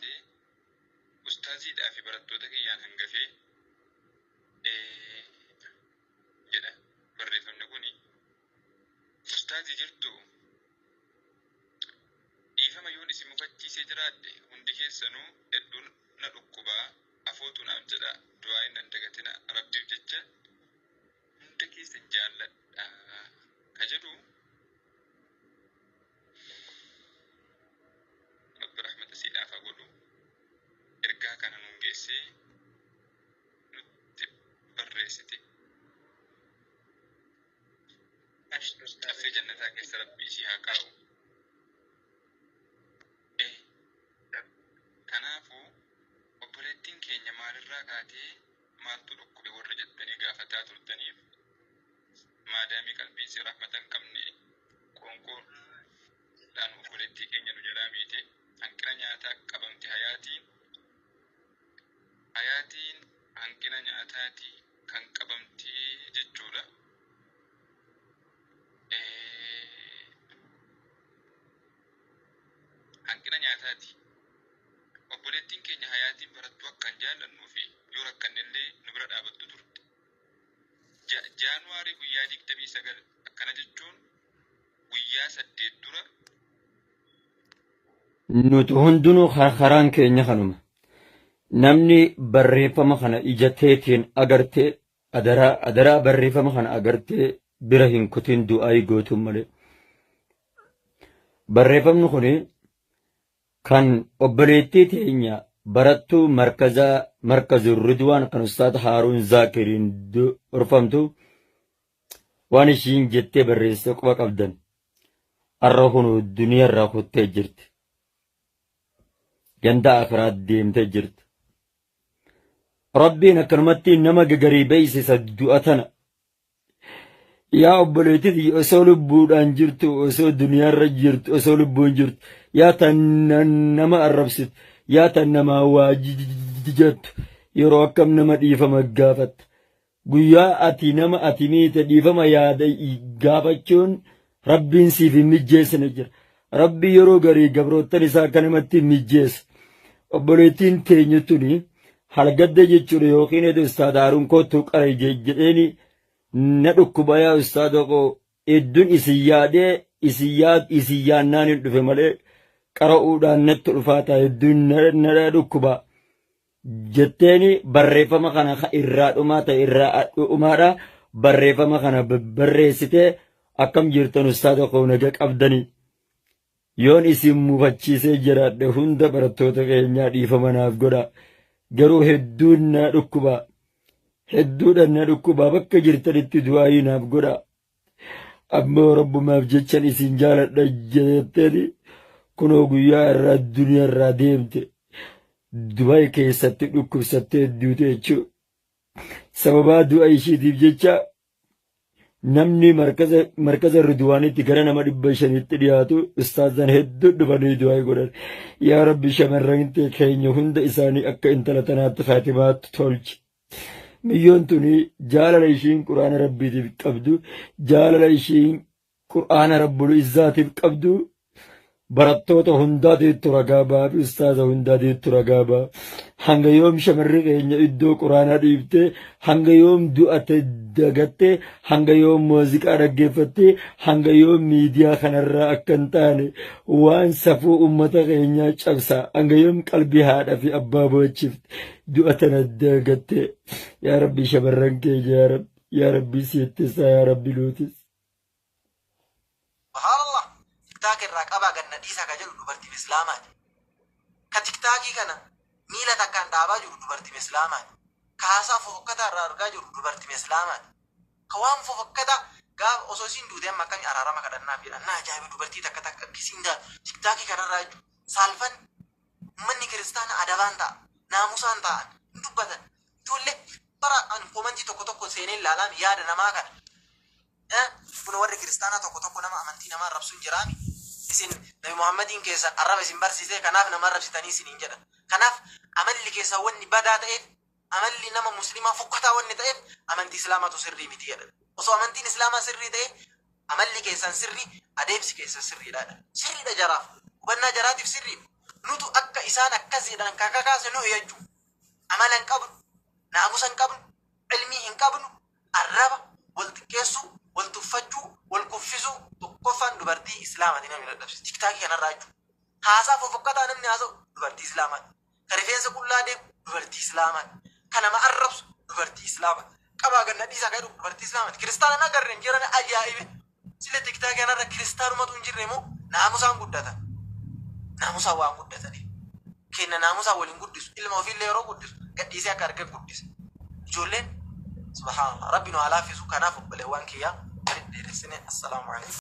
barbaade ustaaziidhaa fi barattoota kiyyaan hangafee jedha barreeffamni kuni. Ustaazii jirtu, dhiifama yoon isin mufachiisee jiraadhe, hundi keessanuu hedduun na dhukkubaa, afootu naaf jedha, du'aa hin dagatina, rabbiif jecha hunda keessan jaalladha ka jedhu. Rabbi rahmata siidhaaf haa godhu. Ergaa kana nuun geessee nutti barreessite. Abshir ustaaza. Caffee jannataa keessa rabbi isii haa kaa'u. Kanaafuu obboleettiin keenya maalirraa kaatee, maaltu dhukkube warra jettanii gaafataa turtaniif, maadaamii qalbiin si rahmata hin qabne qoonqoodhaan obboleettii keenya nu jalaa miite. Hanqina nyaataa qabamte Hayaatiin. Hayaatiin hanqina nyaataati kan qabamtee jechuudha. Hanqina nyaataati. Obboleettiin keenya Hayaatiin barattuu akkaan jaallannuu fi yoo rakkannellee nu bira dhaabattu turte. Jaanuwaarii guyyaa 29, akkana jechuun guyyaa 8 dura. Nuti hundinuu karaan keenya kanuma. Namni barreeffama kana ija teetiin agartee, adaraa adaraa, barreeffama kana agartee bira hin kutin, du'aayii gootuun malee. Barreeffamni kuni kan obboleettii teenya barattuu markazaa Markazu Ridwaan kan Ustaad Haaruun Zaakiriin durfamtu waan ishiin jettee barreessite quba qabdan. Har'a kun duniyaarraa kuttee jirti. Ganda akiraat deemtee jirti. Rabbiin akkanumatti nama gagarii beeksisa du'a tana. Yaa obboleettii, osoo lubbuudhaan jirtu, osoo duniyaarra jirtu, osoo lubbuun jirtu, yaa tan nama arrabsitu, yaa tan namaa waa jettu, yeroo akkam nama dhiifama gaafatta? Guyyaa ati nama ati miite dhiifama yaada gaafachuun rabbiin siif hin mijjeessine jira. Rabbi yeroo garii gabroottan isaa akkanumatti mijjeessa. Obboleettiin teenyu tuni halgadda jechuudha yookiin edu ustaad Haaruun kootu qara jedheeni, na dhukkuba yaa ustaada koo, hedduun isin yaadee, isin yaad isin yaannaan hin dhufe malee qara'uudhaan natti ulfaata, hedduun na dhukkuba jetteeni barreeffama kana irraa dhumaa ta'e irraa dhumaadha barreeffama kana barreessitee. Akkam jirtan ustaada koo, naga qabdanii? Yoon isin mufachiisee jiraadhe hunda barattoota keenyaa dhiifama naaf godha, garuu hedduun na dhukkuba, hedduudhaan na dhukkuba, bakka jirtanitti du'aayii naaf godha, ammoo rabbumaaf jechan isin jaaladha jetteeni kunoo guyyaa irraa duniyaa irraa deemte. Dubaay keessatti dhukkubsattee duute jechuudha. Sababaa du'a ishiitiif jecha namni markaza Ridwaanitti gara nama 500tti dhiyaatu ustaazan hedduu dhufanii du'aa godhan. Yaa Rabbi, shamarran keenya hunda isaanii akka intala tanaatti kaatimaatti tolchi. Miyyoon tuni jaalala ishiin quraana Rabbiitiif qabdu, jaalala ishiin quraana Rabbul Izzaatiif qabdu barattoota hundaatiitu ragaa ba'a fi ustaaza hundaatiitu ragaa ba'a. Hanga yoom shamarri keenya iddoo quraanaa dhiiftee, hanga yoom du'ate dagattee, hanga yoom muuziqaa dhaggeeffattee, hanga yoom miidiyaa kanarraa akka hin taane waan safuu uummata keenyaa cabsa, hanga yoom qalbii haadha fi abbaa boochifte du'a tana dagattee? Yaa Rabbi, shamarran keenya, yaa Rabbi, yaa Rabbi siittisaa, yaa Rabbi nuutis. Subhaanallah, TikTok irraa qabaa ganna dhiisaa ka jedhu dubartiin islaamaati. Ka TikTokii kana miila takkaan dhaabaa jiru dubartiin islaamaati. Ka haasaa fofokkataa irraa argaa jiru dubartiin islaamaati. Ka waan fofokkataa gaafa osoo isiin duute amma akkamii araarama kadhannaaf jedha. Na ajaa'iba, dubartii takka takka akkisiin gaatu TikTokii kanarraa jechuudha. Saalfan uummanni kiristaana adabaan ta'a. Naamusaan ta'an hin dubbatan. Ijoollee bara an comment tokko tokko seenee ilaalaam yaada namaa kana. Kun warri kiristaanaa tokko tokko nama amantii namaa arrabsuun jiraami. Isin Nabi Muhammadiin keessan arraba isin barsiisee, kanaaf nama arrabsitanii isiniin jedhan. Kanaaf amalli keessan wanni badaa ta'eef, amalli nama muslimaa fokkataa wanni ta'eef, amantii islaamaatu sirrii miti jedhan. Osoo amantiin islaamaa sirrii ta'e, amalli keessan sirrii, adeemsi keessan sirriidha. Sirriidha jaraaf. Hubannaa jaraatiif sirriidha. Nutu akka isaan akkas jedhan kan kakaase nuyi jechuudha. Amala hin qabnu, naamusa hin qabnu, ilmii hin qabnu, arraba, wal xiqqeessuu, wal tuffachuu, wal kuffisuu tokkoffaan dubartii Islaamaati namni dadhabsiisu. Tiktaakii kanarraa jechuudha. Haasaa fofokkataa namni haasa'u dubartii Islaamaati. Ka rifeensa qullaa deemu dubartii Islaamaati. Ka nama arrabsu dubartii Islaamaati. Qabaa ganna dhiisaa kan jedhu dubartii Islaamaati. Kiristaana hin agarre hin jiran ajaa'ibe. Sila tiktaakii kanarra kiristaanumatu hin jirre moo naamusaan guddatan. Naamusaan waan guddataniif. Kenna naamusaan waliin guddisu. Ilma ofiillee yeroo guddisu gadhiisee akka argan guddisa. Ijoolleen subhaanallah, rabbi nu haa laaffisu. Kanaaf obboleewwan kiyyaa walitti dheeressine, assalaamu alaikum.